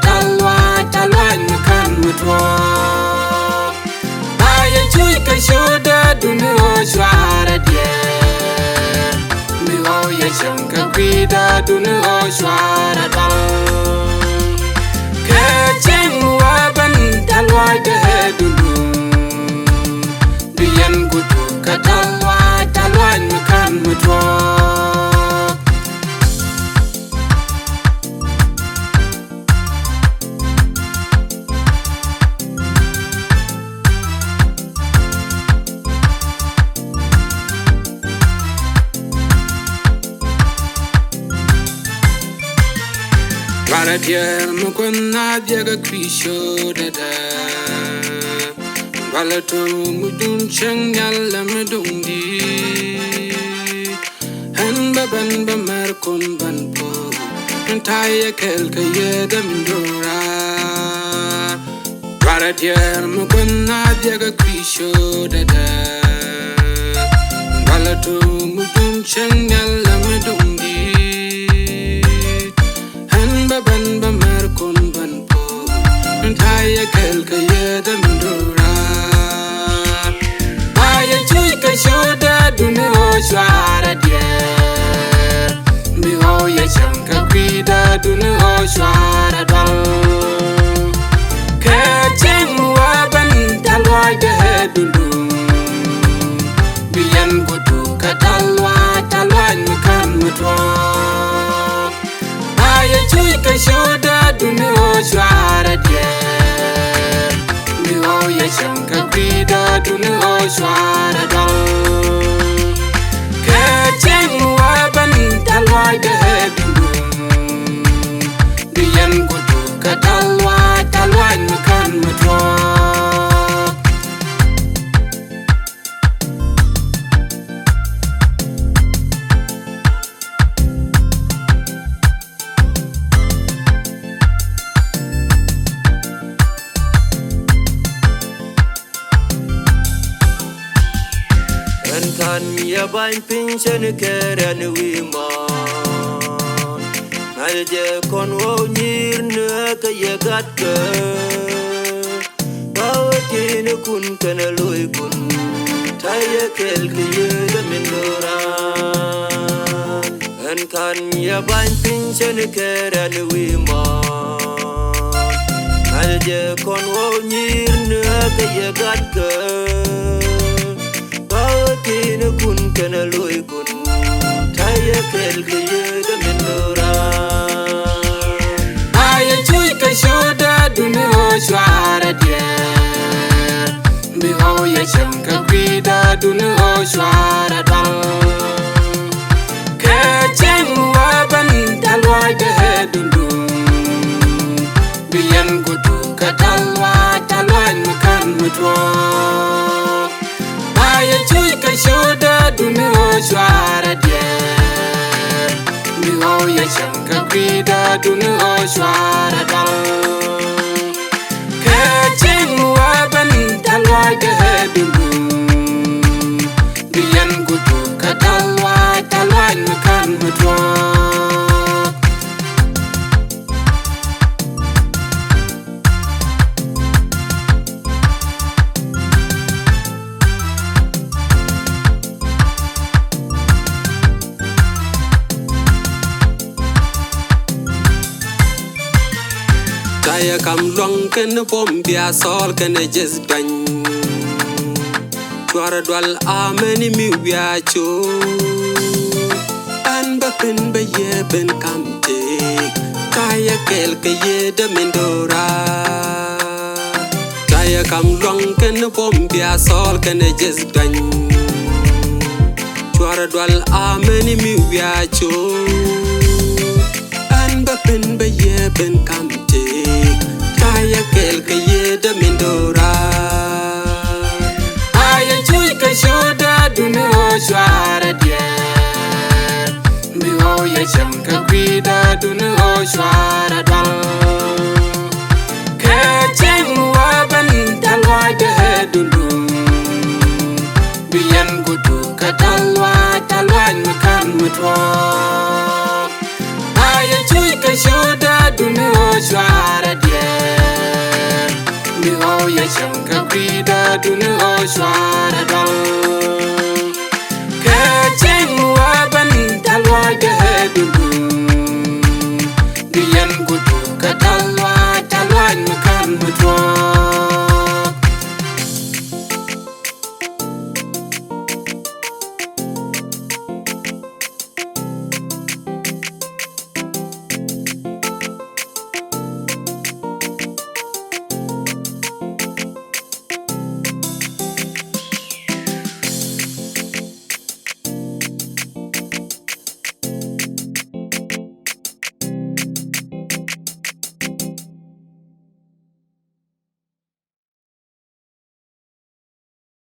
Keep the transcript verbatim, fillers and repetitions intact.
Taluac, taluac mi kän mi tuɔɔk. Ba yɛ cuc kɛ ciötdä duni ɣöö cuarɛ diɛɛr. Mi ɣɔw yɛ cieŋ kɛ kui̱dä duni ɣöö cuarɛ dual. Kɛ cieŋ mi wä ben taluac dee dundun. Bi yɛn gutu kɛ taluac, taluac mi kän mi tuɔɔk. Bara diɛɛr mi kuɛn na diɛk a kui̱ ciötdä. Dualɛ tuŋ mi dun cieŋ nhial lɛ mi duŋ di̱i̱t. Ɣän bä ben bä mɛr kun ben puɔ̱k. Min ta̱yɛ kɛɛl kɛ yɛ dee min do̱raar. Dualɛ diɛɛr mi kuɛn na diɛk a kui̱ ciötdä. Dualɛ tuŋ mi dun cieŋ nhial lɛ mi duŋ di̱i̱t. Ɣän bä ben bä mɛr kun ben puɔ̱k. Min ta̱yɛ kɛɛl kɛ yɛ dee min do̱raar. Ba yɛ cuc kɛ ciötdä duni ɣöö cuarɛ diɛɛr. Mi ɣɔw yɛ cieŋ kɛ kui̱dä duni ɣöö cuarɛ dual. Kɛ cieŋ mi wä ben taluac dee dundun. Bi yɛn gutu kɛ taluac, taluac mi kän mi tuɔɔk. Ba yɛ cuc kɛ ciötdä duni ɣöö cuarɛ diɛɛr. Mi ɣɔw yɛ cieŋ kɛ kui̱dä duni ɣöö cuarɛ dual. Kɛ cieŋ mi wä ben taluac dee dundun. Bi yɛn gutu kɛ taluac, taluac mi kän mi tuɔɔk. Ɛn ka̱n yɛ ba̱ny piny cɛn kɛɛr ɛn wi̱i̱ mɔɔn. Na jɛ jɛ kɔn wä nyir ni ɛ kɛ yɛ gat kɛ. Ba wä ti̱i̱ni kun kɛnɛ lo̱ckun. Ta̱yɛ kɛɛl kɛ yɛ dee min do̱raar. Ɛn ka̱n yɛ ba̱ny piny cɛn kɛɛr ɛn wi̱i̱ mɔɔn. Na jɛ jɛ kɔn wä nyir ni ɛ kɛ yɛ gat kɛ. Ba wä ti̱i̱ni kun kɛnɛ lo̱ckun. Ta̱yɛ kɛɛl kɛ yɛ dee min do̱raar. Ba yɛ cuc kɛ ciötdä duni ɣöö cuarɛ diɛɛr. Mi ɣɔw yɛ cieŋ kɛ kui̱dä duni ɣöö cuarɛ dual. Kɛ cieŋ mi wä ben taluac dee dundun. Bi yɛn gutu kɛ taluac, taluac mi kän mi tuɔɔk. Ba yɛ cuc kɛ ciötdä duni ɣöö cuarɛ diɛɛr. Mi ɣɔw yɛ cieŋ kɛ kui̱dä duni ɣöö cuarɛ dual. Kɛ cieŋ mi wä ben taluac dee dundun. Bi yɛn gutu kɛ taluac, taluac mi kän mi tuɔɔk. Ta̱yɛ kam luaŋ kɛnɛ buɔ̱m bia sɔɔl kɛnɛ jeth duany. Cuarɛ dual amɛni mi wiaa cok. Ɛn bä pen bä yɛ ben kam tëë. Ta̱yɛ kɛɛl kɛ yɛ dee min do̱raar. Ta̱yɛ kam luaŋ kɛnɛ buɔ̱m bia sɔɔl kɛnɛ jeth duany. Cuarɛ dual amɛni mi wiaa cok. Ɛn bä pen bä yɛ ben kam tëë. Ta̱yɛ kɛɛl kɛ yɛ dee min do̱raar. Ba yɛ cuc kɛ ciötdä duni ɣöö cuarɛ diɛɛr. Mi ɣɔw yɛ cieŋ kɛ kui̱dä duni ɣöö cuarɛ dual. Kɛ cieŋ mi wä ben taluac dee dundun. Bi yɛn gutu kɛ taluac, taluac mi kän mi tuɔɔk. Ba yɛ cuc Kɛ ciötdä duni ɣöö cuarɛ diɛɛr. Mi ɣɔw yɛ cäŋ kɛ kui̱dä duni ɣöö cuarɛ dɔl. Kɛ cieŋ wä ben tɛ̈th lɔaac kɛ ɣee dundun. Bi yɛn kutu kɛ tɛ̈th lɔaac, tɛ̈th lɔaac mi kän mi tuɔɔk.